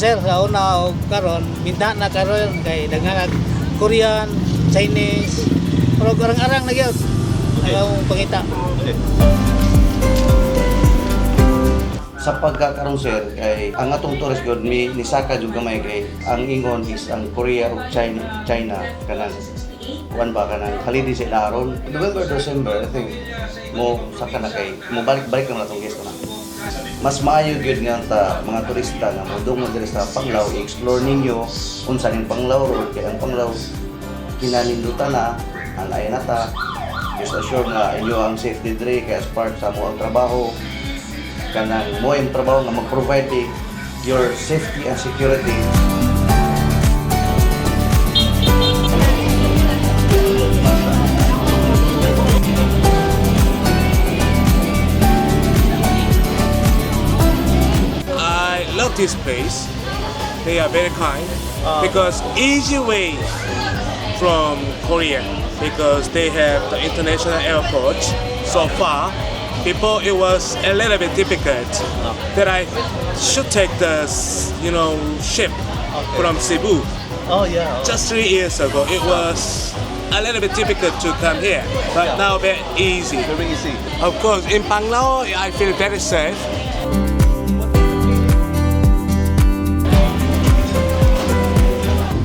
sir, sa una og karon minta na karon kay daghan Korean, Chinese, pero arang-arang na gyud. Okay. Ang pangita. Okay. Sa pagkakaroon, sir, kay ang atong tourist god mi nisaka jud gamay kay ang ingon is ang Korea ug China China kanang kuan ba, kanang holiday sa ilaron November, December, I think mo saka na kay mo balik-balik naman atong guest na. Mas maayo gyud nga ta mga turista nga mo diri sa Panglao, i-explore ninyo unsa ning Panglao Road kay ang Panglao kinanindutan na anay na ta. Just assure nga inyo ang safety diri kay as part sa mo ang trabaho, kanang mo yung trabaho nga mag-provide eh, your safety and security. I love this place. They are very kind because easy way from Korea because they have the international airport so far. Before it was a little bit difficult that I should take the ship from Cebu. Oh yeah. Just 3 years ago, it was a little bit difficult to come here, but now very easy. Very easy. Of course, in Panglao, I feel very safe.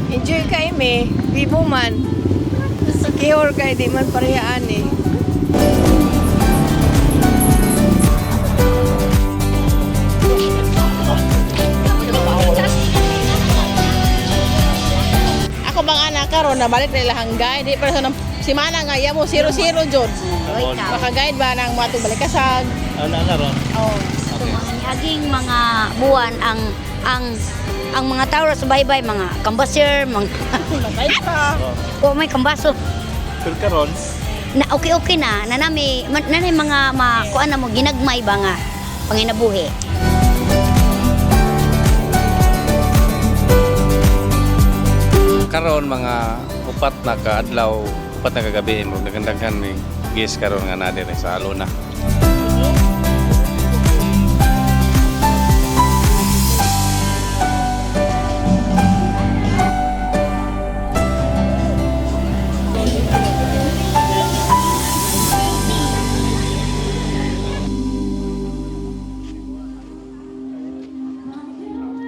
Enjoy kay me, bibo man. Secure kay di man parehaan eh. Ako bang anak karon nabalik na ilahang guide. Di pero sa nang simana nga iya mo 00 jud. Maka-guide ba nang mga balikasag. Ana na ron. Oh. Aging mga buwan ang mga tao sa baybay, mga kambaser, mga Matay pa. o may kambaso. Pero karon Na okay okay na na nami na mga makuan na mo ginagmay ba nga panginabuhi. Karon mga upat na kaadlaw, upat na kagabi mo daghan-daghan may guest karon nga naa diri sa Alona.